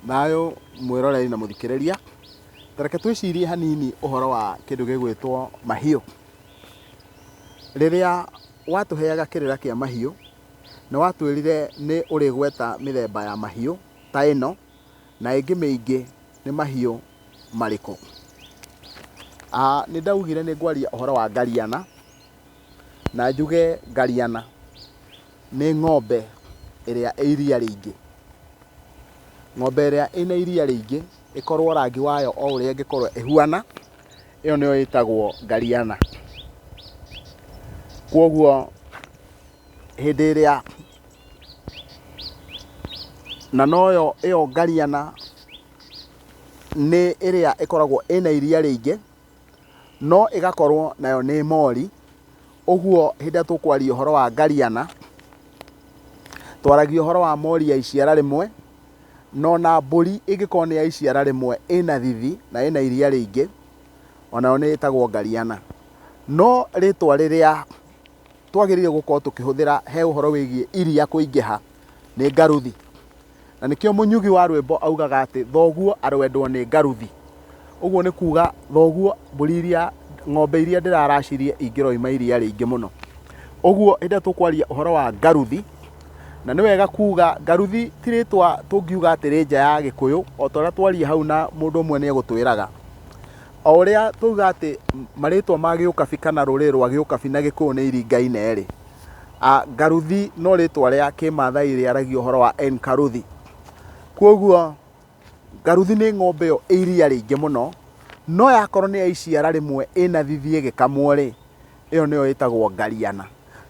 Thayũ mwĩroreri na mũthikĩrĩria, ta reke twĩcirie hanini ũhoro wa kĩndũ gĩgwĩtwo mahiũ. Rĩrĩa watũheaga kĩrĩra kĩa mahiũ, nĩ watwĩrire nĩ ũrĩgweta mĩthemba ya mahiũ ta ĩno na ĩngĩ mĩingĩ nĩ mahiũ marĩkũ? Nĩ ndaugire nĩ ngwaria ũhoro wa ngariana, na njuge ngariana nĩ ng'ombe ĩrĩa ĩ iria rĩingĩ. Ng'ombe ĩrĩa ĩna iria rĩingĩ, ĩkorwo rangi wayo o ũrĩa ĩngĩkorwo ĩhuana, ĩyo nĩyo ĩtagwo ngariana. Kwoguo hĩndĩ ĩrĩa, na noyo ĩyo ngariana nĩ ĩrĩa ĩkoragwo ĩna iria rĩingĩ, no ĩgakorwo nayo nĩ mori. Ũguo hĩndĩ ĩrĩa tũkwaria ũhoro wa ngariana, twaragia ũhoro wa mori ya iciara rĩmwe, na ona mbũri ĩngĩkorwo nĩ ya iciara rĩmwe ĩna thithi na ĩna iria rĩingĩ, onayo nĩ ĩtagwo ngariana. No rĩtwa rĩrĩa twagĩrĩire gũkorwo tũkĩhũthĩra he ũhoro wĩgiĩ iria kũingĩha nĩ ngaruthi. Na nĩkĩo mũnyugi wa rwĩmbo augaga atĩ thoguo aroendwo nĩ ngaruthi. Ũguo nĩ kuga thoguo mbũri iria, ng'ombe iria ndĩraracirie ingĩroima iria rĩingĩ mũno. Ũguo hĩndĩ ĩrĩa tũkwaria ũhoro wa ngaruthi, na nĩ wega kuga ngaruthi ti rĩtwa tũngiuga atĩ rĩ nja ya Gĩkũyũ, o ta ũrĩa twaria hau na mũndũ ũmwe nĩ egũtwĩraga. O ũrĩa twauga atĩ marĩtwa ma gĩũkabi kana rũrĩrĩ rwa gĩũkabi na Gĩkũyũ nĩ iringaine-rĩ, Ngaruthi no rĩtwa rĩa kĩmathai rĩaragia ũhoro wa Enkaruthi. Kwoguo ngaruthi nĩ ng'ombe ĩyo ĩ iria rĩingĩ mũno, no yakorwo nĩ ya iciara rĩmwe ĩna thithi ĩgĩkamwo rĩ, ĩyo nĩyo ĩtagwo ngariana.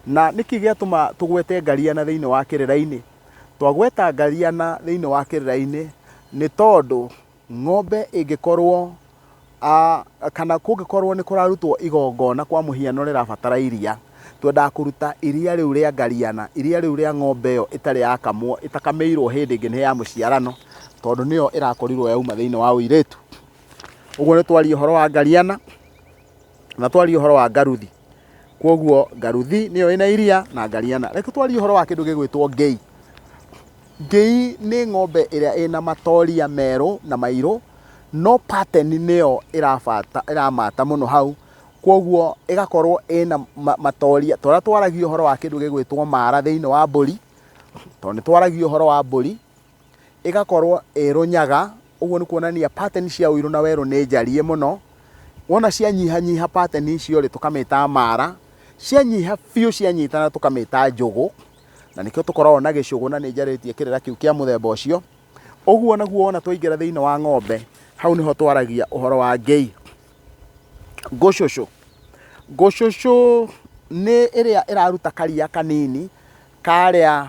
Na nĩkĩ gĩatũma tũgwete ngariana thĩinĩ wa kĩrĩra-inĩ? Twagweta ngariana thĩinĩ wa kĩrĩra-inĩ nĩ tondũ ng'ombe ĩngĩkorwo kana kũngĩkorwo nĩ kũrarutwo igongona kwa mũhiano rĩrabatara iria, twendaga kũruta iria rĩu rĩa ngariana, iria rĩu rĩa ng'ombe ĩyo ĩtarĩ yakamwo, ĩtakamĩirwo hĩndĩ ĩngĩ nĩ ya mũciarano, tondũ nĩyo ĩrakorirwo yauma thĩinĩ wa ũirĩtu. Ũguo nĩ twaria ũhoro wa ngariana na twaria ũhoro wa ngaruthi. Kwoguo ngaruthi nĩyo ĩna iria na ngariana. Reke twarie ũhoro wa kĩndũ gĩgwĩtwo ngĩi. Ngĩi nĩ ng'ombe ĩrĩa ĩna matoria merũ na mairũ, no pattern nĩyo ĩramata mũno hau, kwoguo ĩgakorwo ĩna matoria, ta ũrĩa twaragia ũhoro wa kĩndũ gĩgwĩtwo mara thĩinĩ wa mbũri, tondũ nĩ twaragia ũhoro wa mbũri, ĩgakorwo ĩ rũnyaga, ũguo nĩ kuonania pattern cia ũirũ na werũ nĩ njariĩ mũno, wona cianyihanyiha pattern icio rĩ, tũkamĩta mara, cianyiha biũ cianyitana tũkamĩta njũgũ, na nĩkĩo tũkoragwo na gĩcũgũ na nĩ njarĩtie kĩrĩra kĩu kĩa mũthemba ũcio. Ũguo naguo wona twaingĩra thĩinĩ wa ng'ombe, hau nĩho twaragia ũhoro wa ngĩi. Ngũcũcũ, ngũcũcũ nĩ ĩrĩa ĩraruta karia kanini karĩa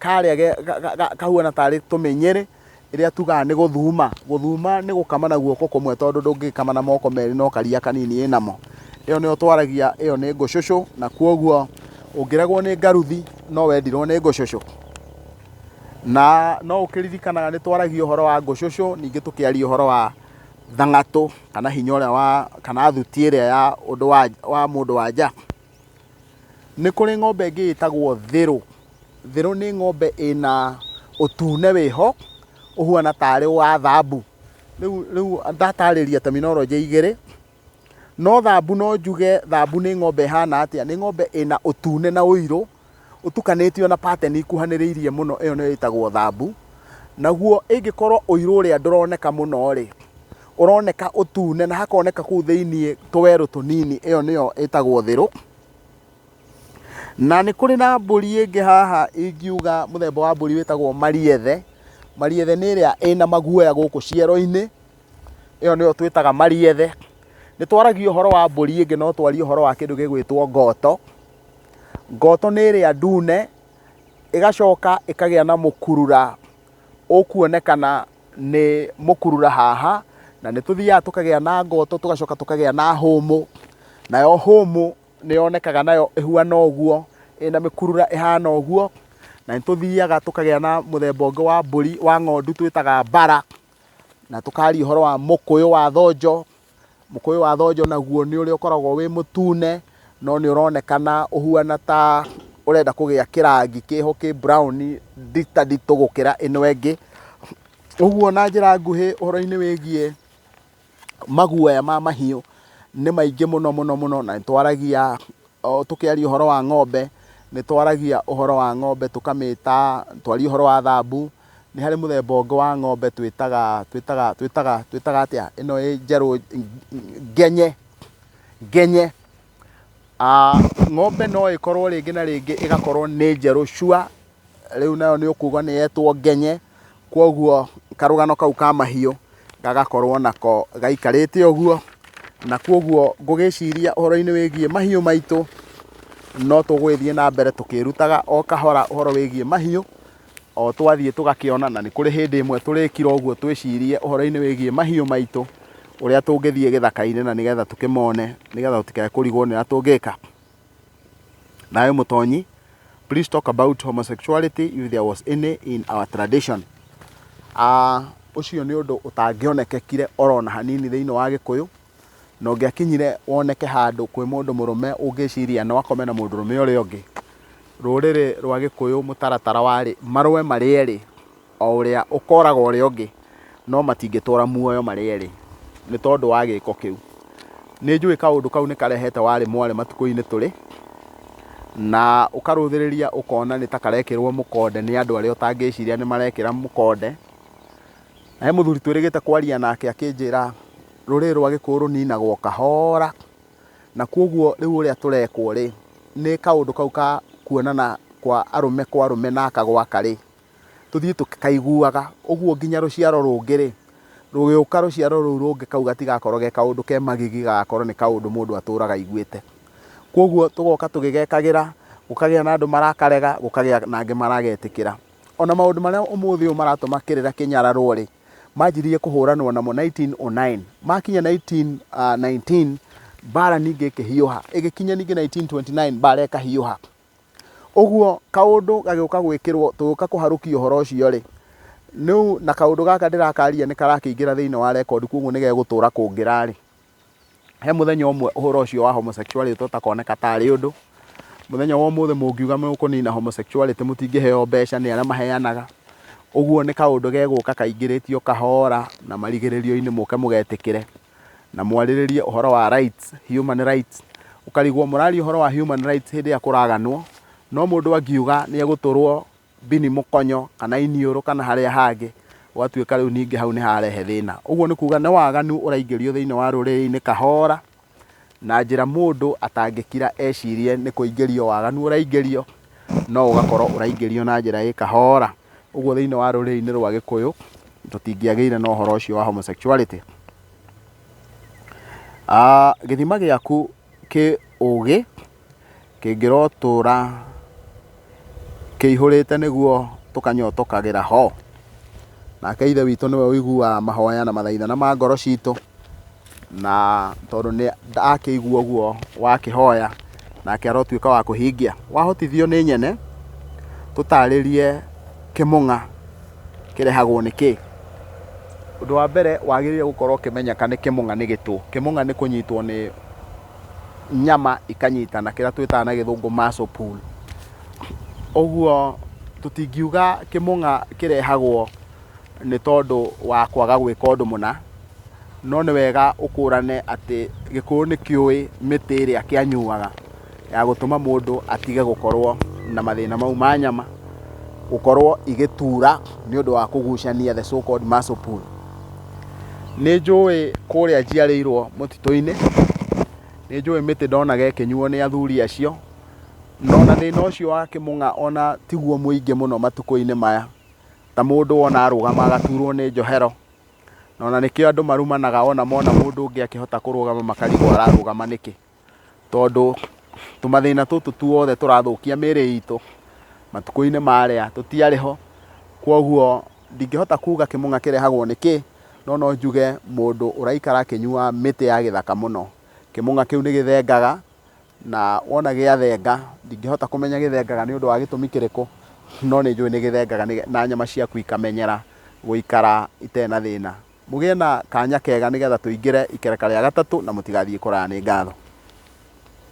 karĩa kahuana tarĩ tũmĩnyĩrĩ, ĩrĩa tugaga nĩ gũthuma. Gũthuma nĩ gũkama na guoko kũmwe tondũ ndũngĩkama na moko merĩ no karia kanini ĩnamo. Ĩyo nĩyo twaragia ĩyo nĩ ngũcũcũ na kwoguo ũngĩregwo nĩ ngaruthi no wendirwo nĩ ngũcũcũ. Na no ũkĩririkanaga nĩ twaragia ũhoro wa ngũcũcũ ningĩ tũkĩaria ũhoro wa thang'atũ kana hinya ũrĩa wa kana thuti ĩrĩa ya ũndũ wa mũndũ wa nja. Nĩ kũrĩ ng'ombe ĩngĩ ĩtagwo thĩrũ. Thĩrũ nĩ ng'ombe ĩna ũtune wĩho, ũhuana tarĩ wa thambu. Rĩu rĩu ndatarĩria terminology igĩrĩ, no thambu no njuge thambu nĩ ng'ombe ĩhana atĩa, nĩ ng'ombe ĩna ũtune na ũirũ, ũtukanĩtio na pattern ikuhanĩrĩirie mũno, ĩyo nĩyo ĩtagwo thambu. Naguo ĩngĩkorwo ũirũ ũrĩa ndũroneka mũno rĩ, ũroneka ũtune na hakoneka kũu thĩiniĩ tũwerũ tũnini, ĩyo nĩyo ĩtagwo thĩrũ. Na nĩ kũrĩ na mbũri ĩngĩ haha ingiuga mũthemba wa mbũri wĩtagwo mariethe. Mariethe nĩ ĩrĩa ĩna maguoya gũkũ ciero-inĩ, ĩyo nĩyo twĩtaga mariethe. Nĩ twaragia ũhoro wa mbũri ĩngĩ no twarie ũhoro wa kĩndũ gĩgwĩtwo ngoto. Ngoto nĩ ĩrĩa ndune, ĩgacoka ĩkagĩa na mũkurura ũkuonekana nĩ mũkurura haha, na nĩ tũthiaga tũkagĩa na ngoto tũgacoka tũkagĩa na hũmũ, nayo hũmũ nĩ yonekaga nayo ĩhuana ũguo, ĩna mĩkurura ĩhana ũguo, na nĩ tũthiaga tũkagĩa na mũthemba ũngĩ wa mbũri wa ng'ondu twĩtaga mbara, na tũkaria ũhoro wa mũkũyũ wa thonjo. Mũkũyũ wa thonjo naguo nĩ ũrĩa ũkoragwo wĩ mũtune, no nĩ ũronekana ũhuana ta ũrenda kũgĩa kĩrangi kĩho kĩ brown nditanditũ gũkĩra ĩno ĩngĩ. Ũguo na njĩra nguhĩ ũhoro-inĩ wĩgiĩ maguoya ma mahiũ nĩ maingĩ mũno mũno mũno, na nĩ twaragia tũkĩaria ũhoro wa ng'ombe, nĩ twaragia ũhoro wa ng'ombe tũkamĩta, twaria ũhoro wa thambu, nĩ harĩ mũthemba ũngĩ wa ng'ombe twĩtaga twĩtaga twĩtaga twĩtaga atĩa ĩno ĩ njerũ ngenye, ngenye. Ng'ombe no ĩkorwo rĩngĩ na rĩngĩ ĩgakorwo nĩ njerũ cua, rĩu nayo nĩ ũkuga nĩ yetwo ngenye, kwoguo karũgano kau ka mahiũ gagakorwo nako gaikarĩte ũguo, na kwoguo ngũgĩciria ũhoro-inĩ wĩgiĩ mahiũ maitũ, no tũgũgĩthiĩ na mbere tũkĩrutaga o kahora ũhoro wĩgiĩ mahiũ, o twathiĩ tũgakĩona, na nĩ kũrĩ hĩndĩ ĩmwe tũrĩkira ũguo twĩcirie ũhoro-inĩ wĩgiĩ mahiũ maitũ, ũrĩa tũngĩthiĩ gĩthaka-inĩ na nĩgetha tũkĩmone, nĩgetha tũtikae kũrigwo nĩ ũrĩa tũngĩka. Thayũ Mũtonyi, please talk about homosexuality if there was any in our tradition. Ũcio nĩ ũndũ ũtangĩonekekire orona hanini thĩinĩ wa Gĩkũyũ, na ũngĩakinyire woneke handũ kwĩ mũndũ mũrũme ũngĩciria no akome na mũndũrũme ũrĩa ũngĩ. Rũrĩrĩ rwa Gĩkũyũ mũtaratara warĩ marũe marĩ erĩ o ũrĩa ũkoraga ũrĩa ũngĩ, no matingĩtũra muoyo marĩ erĩ nĩ tondũ wa gĩko kĩu. Nĩ njũĩ kaũndũ kau nĩ karehete warĩ mwarĩ matukũ-inĩ tũrĩ, na ũkarũthĩrĩria ũkona nĩ ta karekĩrwo mũkonde nĩ andũ arĩa ũtangĩciria nĩ marekĩra mũkonde. Na he mũthuri twĩrĩgĩte kwaria nake akĩnjĩra rũrĩrĩ rwa Gĩkũyũ rũninagwo kahora, na kwoguo rĩu ũrĩa tũrekwo rĩ, nĩ kaũndũ kau ka kuonana kwa arũme kwa arũme na aka gwa aka rĩ, tũthiĩ tũgĩkaiguaga, ũguo nginya rũciaro rũngĩ rĩ, rũgĩũka rũciaro rũu rũngĩ kau gatigakorwo ge kaũndũ ke magigi gagakorwo nĩ kaũndũ mũndũ atũraga aiguĩte. Kwoguo tũgoka tũgĩgekagĩra, gũkagĩa na andũ marakarega, gũkagĩa na angĩ maragetĩkĩra. Ona maũndũ marĩa ũmũthĩ ũyũ maratũma kĩrĩra kĩnyararwo rĩ, manjirie kũhũranwo namo 1909. Makinya 1919 mbara ningĩ ĩkĩhiũha, ĩgĩkinya ningĩ 1929 mbara ĩkahiũha. Ũguo kaũndũ gagĩũka gwĩkĩrwo, tũgĩũka kũharũkia ũhoro ũcio rĩ, rĩu na kaũndũ gaka ndĩrakaria nĩ karakĩingĩra thĩinĩ wa rekondi kwoguo nĩ gegũtũra kũngĩra rĩ, he mũthenya ũmwe ũhoro ũcio wa homosexuality ũtakoneka tarĩ ũndũ. Mũthenya wa ũmũthĩ mũngiuga mũkũnina homosexuality mũtingĩheo mbeca nĩ arĩa maheanaga. Ũguo nĩ kaũndũ gegũka kaingĩrĩtio kahora na marigĩrĩrio-inĩ mũke mũgetĩkĩre. Na mwarĩrĩrie ũhoro wa rights, human rights, ũkarigwo mũraria ũhoro wa human rights hĩndĩ ĩrĩa kũraganwo, no mũndũ angiuga nĩ egũtũrwo mbini mũkonyo kana iniũrũ kana harĩa hangĩ, gũgatuĩka rĩu ningĩ hau nĩ harehe thĩna. Ũguo nĩ kuga nĩ waganu ũraingĩrio thĩinĩ wa rũrĩrĩ-inĩ kahora, na njĩra mũndũ atangĩkira ecirie nĩ kũingĩrio waganu ũraingĩrio, no ũgakorwo ũraingĩrio na njĩra ĩ kahora. Ũguo thĩinĩ wa rũrĩrĩ-inĩ rwa Gĩkũyũ, tũtingĩagĩire na ũhoro ũcio wa homosexuality. Gĩthima gĩaku kĩ ũgĩ kĩngĩrotũra kĩihũrĩte nĩguo tũkanyotokagĩra ho. Nake Ithe witũ nĩwe ũiguaga mahoya na mathaithana ma ngoro citũ, na tondũ nĩ akĩigua ũguo wakĩhoya, nake arotuĩka wa kũhingia. Wahotithio nĩ nyene, tũtarĩrie kĩmũng'a kĩrehagwo nĩ kĩ? Ũndũ wa mbere wagĩrĩire gũkorwo ũkĩmenya kana kĩmũng'a nĩ gĩtũ. Kĩmũng'a nĩ kũnyitwo nĩ nyama ikanyitana kĩrĩa twĩtaga na gĩthũngũ muscle pull. Ũguo tũtingiuga kĩmũng'a kĩrehagwo nĩ tondũ wa kwaga gwĩka ũndũ mũna, no nĩ wega ũkũrane atĩ Gĩkũyũ nĩ kĩũĩ mĩtĩ ĩrĩa kĩanyuaga ya gũtũma mũndũ atige gũkorwo na mathĩna mau ma nyama, gũkorwo igĩtura nĩ ũndũ wa kũgucania the so called muscle pull. Nĩ njũĩ kũrĩa njiarĩirwo mũtitũ-inĩ, nĩ njũĩ mĩtĩ ndonaga ĩkĩnyuo nĩ athuri acio, na ona thĩna ũcio wa kĩmũng'a ona tiguo mũingĩ mũno matukũ-inĩ maya, ta mũndũ wona arũgama agaturwo nĩ njohero. Na ona nĩkĩo andũ marumanaga ona mona mũndũ ũngĩ akĩhota kũrũgama makarigwo ararũgama nĩkĩ. Tondũ tũmathĩna tũtũ tuothe tũrathũkia mĩrĩ itũ, matukũ-inĩ marĩa tũtiarĩ ho. Kwoguo ndingĩhota kuga kĩmũng'a kĩrehagwo nĩ kĩ, no no njuge mũndũ ũraikara akĩnyuaga mĩtĩ ya gĩthaka mũno, kĩmũng'a kĩu nĩ gĩthengaga. Na wona gĩathenga, ndingĩhota kũmenya gĩthengaga nĩ ũndũ wa gĩtũmi kĩrĩkũ, no nĩ njũĩ nĩ gĩthengaga na nyama ciaku ikamenyera gũikara itarĩ na thĩna. Mũgĩe na kanya kega nĩgetha tũingĩre ikereka rĩa gatatũ na mũtigathiĩ kũraya. Nĩ ngatho.